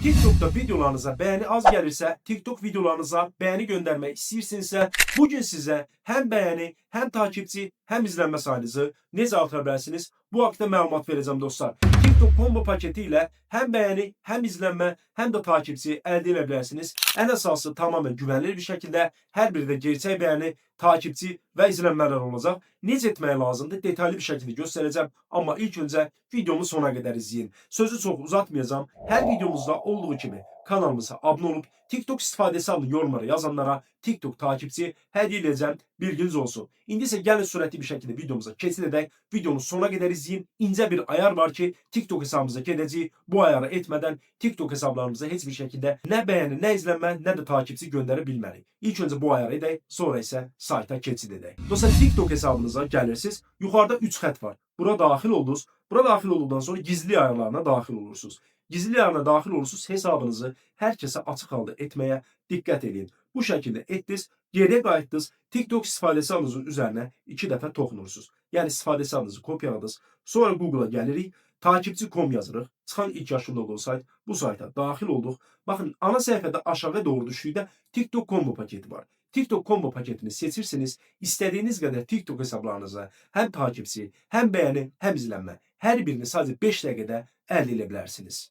TikTokda videolarınıza beğeni az gelirse, TikTok videolarınıza beğeni göndermek istəyirsinizsə, bugün sizə həm beğeni, həm takipçi, həm izlənmə sayınızı necə artıra bilərsiniz? Bu haqda məlumat verəcəm, dostlar. TikTok combo paketi ilə həm beğeni, həm izlənmə, həm də takipçi əldə edə bilərsiniz. Ən əsası, tamamilə güvenilir bir şəkildə hər biri də gerçək beğeni, takipçi və izlənmələr olacaq. Necə etmək lazımdır? Detaylı bir şəkildə göstərəcəm. Amma ilk öncə videomu sona qədər izləyin. Sözü çox uzatmayacağam. Hər videomuzda olduğu kimi kanalımıza abunə olub TikTok istifadəsi adlı yorumlara yazanlara TikTok takipçi hediye edeceğim. Bilginiz olsun. İndi isə gəlin sürətli bir şəkildə videomuza keçid edək. Videonu sona qədər izləyin. İncə bir ayar var ki, TikTok hesabımıza gedəcəyik. Bu ayarı etmədən TikTok hesablarımıza heç bir şəkildə nə bəyəni, nə izlənmə, nə də takipçi göndərə bilmərik. İlk öncə bu ayarı edək, sonra isə sayta keçid edək. Dostlar, TikTok hesabınıza gəlirsiniz. Yuxarıda 3 xətt var. Bura daxil oldunuz. Bura daxil olduqdan sonra gizli ayarlarına daxil olursunuz. Gizli ayarına daxil olursunuz. Hesabınızı hər kəsə açıq halda etməyə diqqət edin. Bu şəkildə etdiniz, geriyə qayıtdınız. TikTok istifadəsi adınızın üzərinə iki dəfə toxunursunuz. Yəni istifadəsi adınızı kopyaladınız. Sonra Google'a gəlirik. Takipçi.com yazırıq. Çıxan ilk yaşıl loqolu sayt. Bu sayta daxil olduq. Baxın, ana səhifədə aşağı doğru düşdükdə TikTok combo paketi var. TikTok combo paketini seçirsiniz. İstədiyiniz qədər TikTok hesablarınıza həm takipçi, həm bəyəni, həm izlənmə, hər birini sadəcə 5 dəqiqədə əldə edə bilərsiniz.